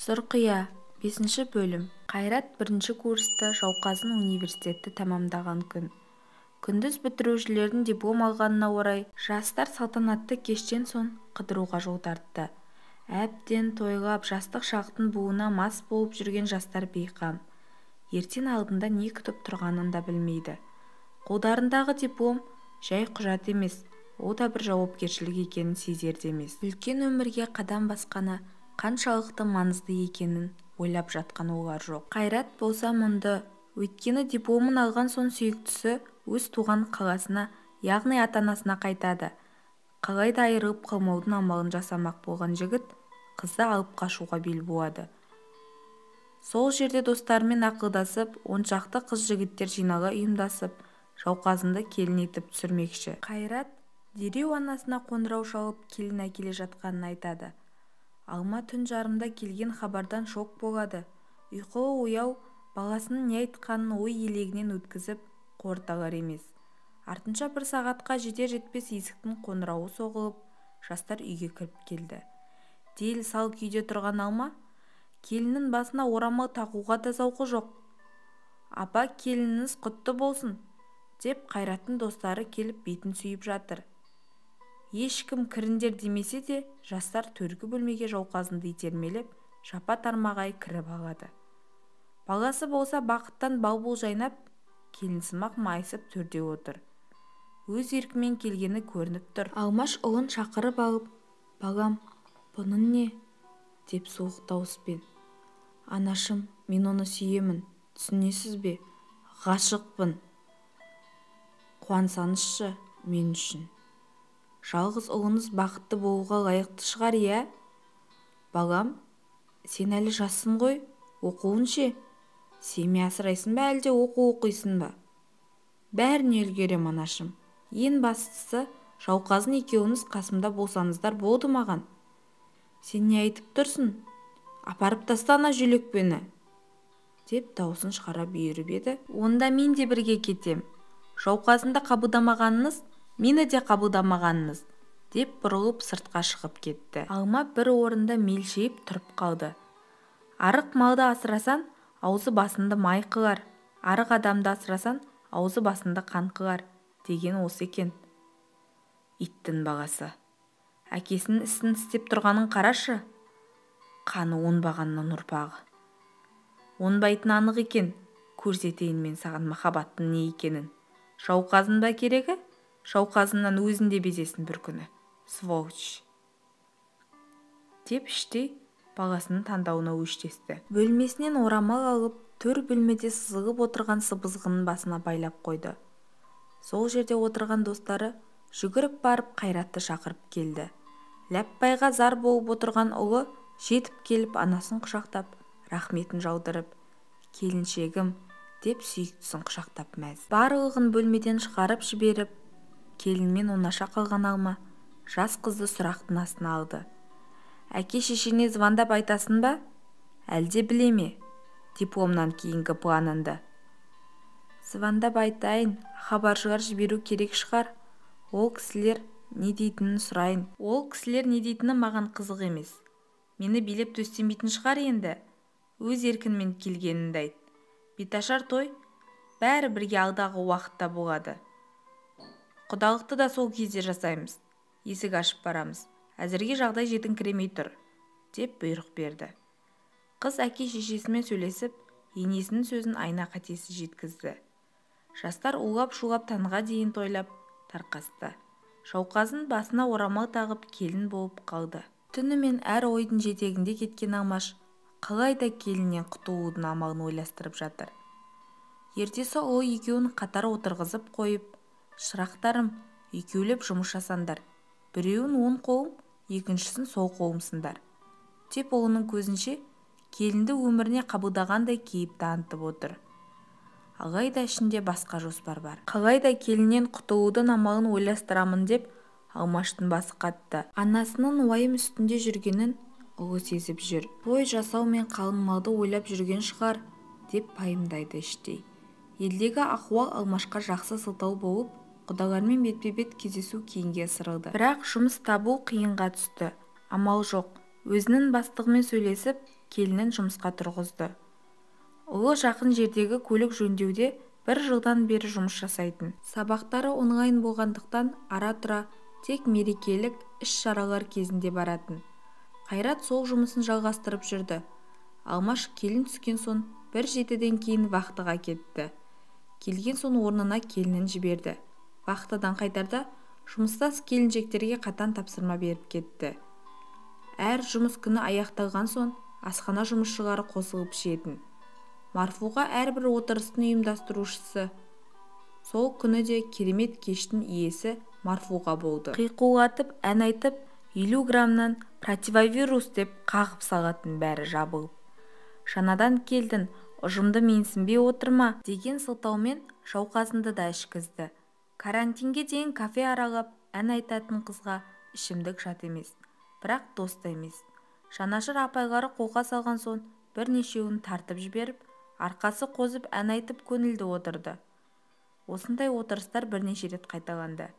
Сұрқия, бесінші бөлім. Қайрат бірінші курсты, Жауқазын университетті тәмамдаған күн. Күндіз бітірушілердің диплом алғанына орай жастар салтанатты кештен соң қыдыруға жол тартты. Әбден тойлап, жастық шақтың буына мас болып жүрген жастар бейқам. Ертең алдында не күтіп тұрғанын да білмейді. Қолдарындағы диплом жай құжат емес, ол да бір жауапкершілік екенін сезер де емес. Үлкен өмірге қадам басқаны қаншалықты маңызды екенін ойлап жатқан олар жоқ. Қайрат болса мұңды, өйткені дипломын алған соң сүйіктісі өз туған қаласына, яғни ата-анасына қайтады. Қалайда айырылып қалмаудың амалын жасамақ болған жігіт қызды алып қашуға бел буады. Сол жерде достарымен ақылдасып, 10 шақты қыз-жігіттер жинала ұйымдасып, Жауқазынды келін етіп түсірмекші. Қайрат дереу анасына қоңырау шалып, келін әкеле жатқанын айтады. Алма түн жарымда келген хабардан шок болады. Ұйқылы-ояу баласының не айтқанын ой елегінен өткізіп, қорыта алар емес. Артынша бір сағатқа жетер-жетпес есіктің қоңырауы соғылып, жастар үйге кіріп келді. Дел-сал күйде тұрған Алма келіннің басына орамал тағуға да зауқы жоқ. «Апа, келініңіз құтты болсын!» деп Қайраттың достары келіп бетін сүйіп жатыр. Ешкім кіріңдер демесе де, жастар төргі бөлмеге Жауқазынды итермелеп, жапа-тармағай кіріп алады. Баласы болса бақыттан бал-бұл жайнап, келінсымақ майысып төрде отыр. Өз еркімен келгені көрініп тұр. Алмаш ұлын шақырып алып: «Балам, бұның не?» – деп суық дауыспен. «Анашым, мен оны сүйемін, түсінесіз бе? Ғашықпын! Қуансаңызшы мен үшін. Жалғыз ұлыңыз бақытты болуға лайықты шығар, иә? Балам, сен әлі жассың ғой, оқуың ше? Семья асырайсың ба, әлде оқу оқисың ба?» «Бәріне үлгерем, анашым. Ең бастысы, Жауқазын екеуіңіз қасымда болсаңыздар болды маған». «Сен не айтып тұрсың? Апарып таста ана жүйлекпені!» деп даусын шығара бұйырып еді, «Онда мен де бірге кетем. Жауқазынды қабылдамағаныңыз, мені де қабылдамағаныңыз», деп бұрылып сыртқа шығып кетті. Алма бір орында мелшиіп тұрып қалды. Арық малды асырасаң, аузы басыңды май қылар, арық адамды асырасаң, аузы басыңды қан қылар деген осы екен. Иттің баласы, әкесінің ісін істеп тұрғанын қарашы. Қаны оңбағанның ұрпағы. Оңбайтыны анық екен. Көрсетейін мен саған махаббаттың не екенін. Жауқазын ба керегі? Жауқазыннан өзің де безесің бір күні, сволочь, деп іштей баласының таңдауына өштесті. Бөлмесінен орамал алып, төр бөлмеде сызылып отырған сыбызғының басына байлап қойды. Сол жерде отырған достары жүгіріп барып Қайратты шақырып келді. Ләппайға зар болып отырған ұлы жетіп келіп, анасын құшақтап, рахметін жаудырып, «Келіншегім!» деп сүйіктісін құшақтап мәз. Барлығын бөлмеден шығарып жіберіп, келінмен оңаша қалған Алма жас қызды сұрақтың астына алды: «Әке-шешеңе звондап айтасың ба, әлде біле ме дипломнан кейінгі планыңды?» «Звондап айтайын, хабаршылар жіберу керек шығар. Ол кісілер не дейтінін сұрайын». «Ол кісілер не дейтіні маған қызық емес. Мені билеп төстемейтін шығар енді. Өз еркіңмен келгеніңді айт. Беташар, той бәрі бірге алдағы уақытта болады. Құдалықты да сол кезде жасаймыз, есік ашып барамыз. Әзірге жағдай жетіңкіремей тұр», – деп бұйрық берді. Қыз әке-шешесімен сөйлесіп, енесінің сөзін айна қатесіз жеткізді. Жастар улап-шулап таңға дейін тойлап тарқасты. Жауқазын басына орамал тағып, келін болып қалды. Түнімен әр ойдың жетегінде кеткен Алмаш қалайда келіннен құтылудың амалын ойластырып жатыр. Ертесі ұлы екеуін қатар отырғызып қойып: «Шырақтарым, екеулеп жұмыс жасаңдар. Біреуің оң қолым, екіншісін сол қолымсыңдар», – деп ұлының көзінше келінді өміріне қабылдағандай кейіп танытып отыр. Алайда ішінде басқа жоспар бар. Қалайда келіннен құтылудың амалын ойластырамын деп Алмаштың басы қатты. Анасының уайым үстінде жүргенін ұлы сезіп жүр. Той жасау мен қалың малды ойлап жүрген шығар деп пайымдайды іштей. Елдегі ахуал Алмашқа жақсы сылтау болып, құдалармен бетпе-бет кездесу кейінге ысырылды. Бірақ жұмыс табу қиынға түсті. Амал жоқ, өзінің бастығымен сөйлесіп, келінін жұмысқа тұрғызды. Ұлы жақын жердегі көлік жөндеуде бір жылдан бері жұмыс жасайтын. Сабақтары онлайн болғандықтан ара-тұра тек мерекелік іс-шаралар кезінде баратын. Қайрат сол жұмысын жалғастырып жүрді. Алмаш келін түскен соң бір жетіден кейін вахтаға кетті. Келген соң орнына келінін жіберді. Вахтадан қайтарда жұмыстас келіншектерге қатаң тапсырма беріп кетті. Әр жұмыс күні аяқталған соң асхана жұмысшылары қосылып ішетін. Марфуға әрбір отырыстың ұйымдастырушысы. Сол күні де керемет кештің иесі Марфуға болды. Қиқулатып ән айтып, 50 граммнан противовирус деп қағып салатын бәрі жабылып. Жаңадан келдің, ұжымды менсінбей отырма деген сылтаумен жауқазынды да ішкізді. Карантинге дейін кафе аралап ән айтатын қызға ішімдік жат емес, бірақ дос та емес. Жанашыр апайлары қолға салған соң бірнешеуін тартып жіберіп, арқасы қозып ән айтып көңілді отырды. Осындай отырыстар бірнеше рет қайталанды.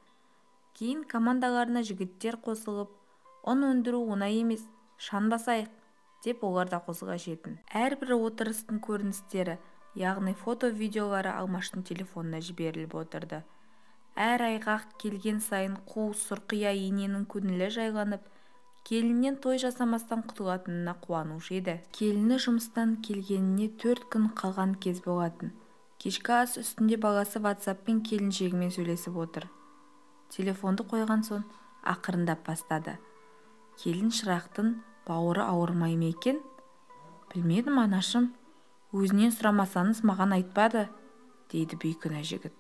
Кейін командаларына жігіттер қосылып, ұн өндіру оңай емес, шаң басайық, деп олар да қосыла ішетін. Әрбір отырыстың көріністері, яғни фото-видеолары Алмаштың телефонына жіберіліп отырды. Әр айғақ келген сайын қу сұрқия ененің көңілі жайланып, келіннен той жасамастан құтылатынына қуанушы еді. Келіні жұмыстан келгеніне 4 күн қалған кез болатын. Кешкі ас үстінде баласы WhatsApp-пен келіншегімен сөйлесіп отыр. Телефонды қойған соң ақырындап бастады. Келін шырақтың бауыры ауырмай ма екен? Білмедім, анашым. Өзінен сұрамасаңыз маған айтпады, дейді бейкүнә жігіт.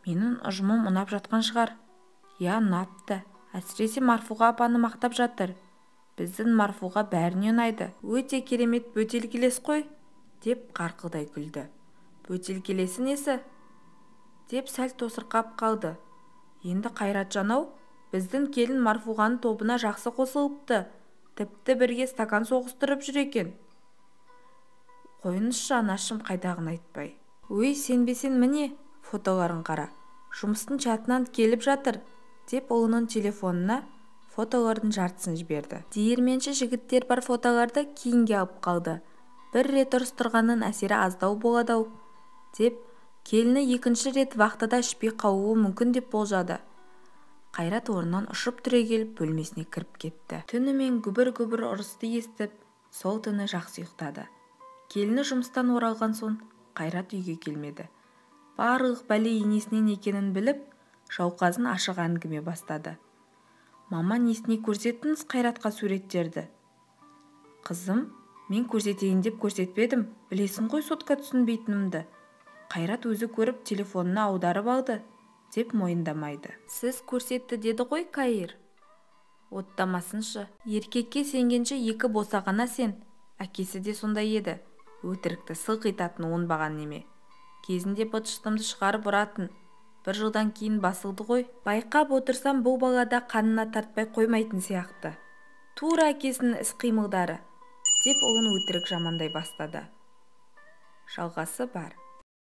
Менің ұжымым ұнап жатқан шығар. Я, ұнапты. Әсіресе Марфуға апаны мақтап жатыр. Біздің Марфуға бәріне ұнайды. Өте керемет бөтелкелес қой, деп қарқылдай күлді. Бөтелкелесі несі? Деп сәл тосырқап қалды. Енді Қайратжан-ау, біздің келін Марфуғаның тобына жақсы қосылыпты. Тіпті бірге стакан соғыстырып жүр екен. Қойыңызшы, анашым, қайдағын айтпай. Өй, сенбесең міне, фотоларын қара. Жұмыстың чатынан келіп жатыр, деп ұлының телефонына фотолардың жартысын жіберді. Диірменші жігіттер бар фотоларды кейінге алып қалды. Бір рет ұрыстырғанның әсері аздау болады-ау, деп келіні екінші рет вахтада ішпей қалуы мүмкін деп болжады. Қайрат орнынан ұшып түрегеліп бөлмесіне кіріп кетті. Түнімен гүбір-гүбір ұрысты естіп, сол түні жақсы ұйықтады. Келіні жұмыстан оралған соң Қайрат үйге келмеді. Барлық бәле енесінен екенін біліп, жауқазын ашық әңгіме бастады. Мама, несіне көрсеттіңіз Қайратқа суреттерді? Қызым, мен көрсетейін деп көрсетпедім, білесің ғой сотка түсінбейтінімді. Қайрат өзі көріп телефонына аударып алды, деп мойындамайды. Сіз көрсетті деді ғой Каир. Оттамасыншы. Еркекке сенгенше екі босағана сен. Әкесі де сондай еді. Өтірікті сылқитатын оңбаған неме. Кезінде быт-шытымды шығарып ұратын. Бір жылдан кейін басылды ғой. Байқап отырсам бұл балада қанына тартпай қоймайтын сияқты. Тура әкесінің іс-қимылдары, деп ұлын өтірік жамандай бастады. Жалғасы бар.